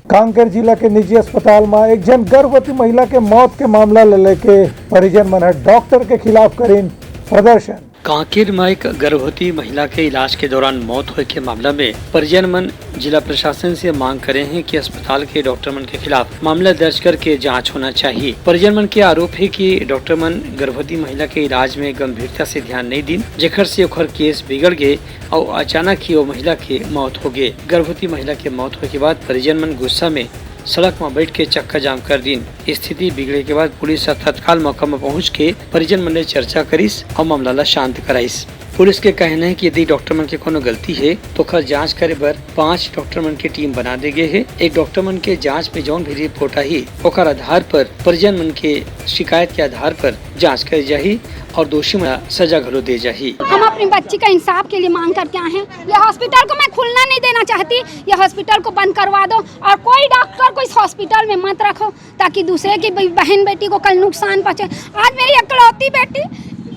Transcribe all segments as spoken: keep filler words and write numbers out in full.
कांकेर जिला के निजी अस्पताल म एक झन गर्भवती महिला के मौत के मामला ल लेके परिजन मन ह डॉक्टर के खिलाफ करिन प्रदर्शन। कांकेर म एक गर्भवती महिला के इलाज के दौरान मौत होए के मामला में परिजन मन जिला प्रशासन से मांग करे हैं कि अस्पताल के डॉक्टर मन के खिलाफ मामला दर्ज करके जांच होना चाहिए। परिजन मन के आरोप है कि डॉक्टर मन गर्भवती महिला के इलाज में गंभीरता से ध्यान नहीं दीन, जेकर से ओकर केस बिगड़ गए और अचानक ही वो महिला के मौत हो गए। गर्भवती महिला के मौत होए के बाद परिजन मन गुस्सा में सड़क म बैठ के चक्का जाम कर दीन। स्थिति बिगड़े के बाद पुलिस ह तत्काल मौका म पहुंच के परिजन मन ले चर्चा करिस और मामला ला शांत कराइस। पुलिस के कहना है कि यदि डॉक्टर मन के कोनो गलती है, तो ओकर जांच करे बर पांच डॉक्टर मन के टीम बना दे गए है। एक डॉक्टर मन के जांच में जौन भी रिपोर्ट आही, ओकर आधार पर परिजन मन के शिकायत के आधार पर जांच करे जाही और दोषी मन ला सजा घलो दे जाही। हम अपनी बच्ची का इंसाफ के लिए मांग करके आए हैं। ये हॉस्पिटल को मैं खुलना नहीं देना चाहती, ये हॉस्पिटल को बंद करवा दो और कोई डॉक्टर को इस हॉस्पिटल में मत रखो, ताकि दूसरे की ब-, बहन बेटी को कल नुकसान पहुंचे। आज मेरी इकलौती बेटी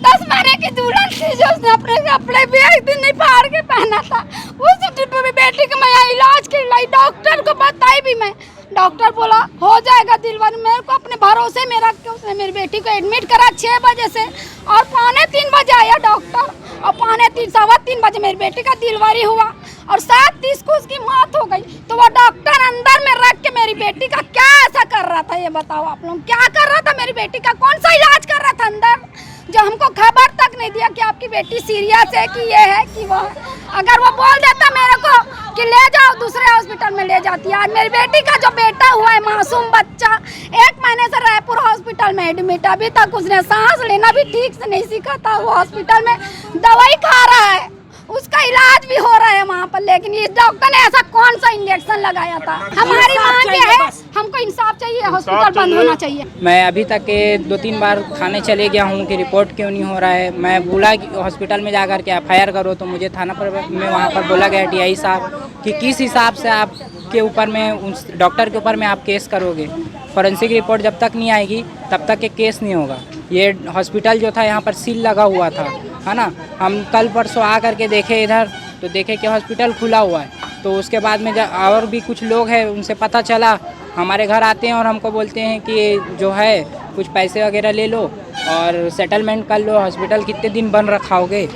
दस महीने की दुल्हन थी, जो उसने अपने कपड़े भी एक दिन नहीं फाड़ के पहना था। उस डिब्बे में बेटी को मैं यहाँ इलाज के लाई, डॉक्टर को बताई भी मैं, डॉक्टर बोला हो जाएगा डिलीवरी। मेरे को अपने भरोसे में रख के उसने मेरी बेटी को एडमिट करा छः बजे से, और पौने तीन बजे आया डॉक्टर, और पौने तीन, सवा तीन बजे मेरी बेटी का डिलीवरी हुआ और सात तीस को उसकी मौत हो गई। तो वो डॉक्टर अंदर में रख के मेरी बेटी का क्या ऐसा कर रहा था, ये बताओ आप लोग, क्या कर रहा था मेरी बेटी का, कौन सा इलाज कर रहा था अंदर, जो हमको खबर तक नहीं दिया कि आपकी बेटी सीरियस है कि ये है कि वो है। अगर वो बोल देता मेरे को कि ले जाओ दूसरे हॉस्पिटल में, ले जाती। आज मेरी बेटी का जो बेटा हुआ है, मासूम बच्चा, एक महीने से रायपुर हॉस्पिटल में एडमिट, अभी तक उसने सांस लेना भी ठीक से नहीं सीखा था। वो हॉस्पिटल में दवाई खा रहा है, उसका इलाज भी हो रहा है वहाँ पर, लेकिन इस डॉक्टर ने ऐसा कौन सा इंजेक्शन लगाया था? हमारी मांग ये है, हमको इंसाफ चाहिए, हॉस्पिटल बंद होना चाहिए। मैं अभी तक के दो तीन बार थाने चले गया हूँ कि रिपोर्ट क्यों नहीं हो रहा है। मैं बोला कि हॉस्पिटल में जा कर के एफ आई आर करो, तो मुझे थाना पर में वहाँ पर बोला गया टी आई साहब कि किस हिसाब से आपके ऊपर में, उस डॉक्टर के ऊपर में आप केस करोगे, फॉरेंसिक रिपोर्ट जब तक नहीं आएगी तब तक ये केस नहीं होगा। ये हॉस्पिटल जो था, यहाँ पर सील लगा हुआ था, है ना। हम कल परसों आ करके देखे इधर, तो देखे कि हॉस्पिटल खुला हुआ है। तो उसके बाद में जब और भी कुछ लोग हैं, उनसे पता चला, हमारे घर आते हैं और हमको बोलते हैं कि जो है, कुछ पैसे वगैरह ले लो और सेटलमेंट कर लो, हॉस्पिटल कितने दिन बंद रखाओगे?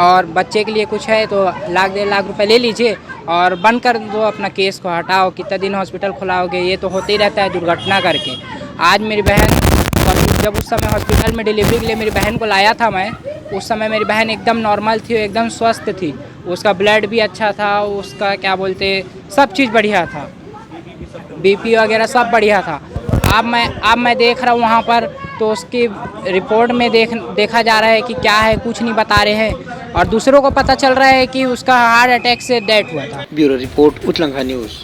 और बच्चे के लिए कुछ है तो लाख डेढ़ लाख रुपए ले लीजिए और बंद कर दो, अपना केस को हटाओ, कितना दिन हॉस्पिटल खुलाओगे? ये तो होते ही रहता है दुर्घटना करके। आज मेरी बहन, जब उस समय हॉस्पिटल में डिलीवरी के लिए मेरी बहन को लाया था मैं, उस समय मेरी बहन एकदम नॉर्मल थी, एकदम स्वस्थ थी, उसका ब्लड भी अच्छा था, उसका क्या बोलते, सब चीज़ बढ़िया था, बी पी वगैरह सब बढ़िया था। अब मैं, अब मैं देख रहा हूँ वहाँ पर, तो उसकी रिपोर्ट में देख, देखा जा रहा है कि क्या है, कुछ नहीं बता रहे हैं, और दूसरों को पता चल रहा है कि उसका हार्ट अटैक से डेथ हुआ था। Bureau report, Utlangha news.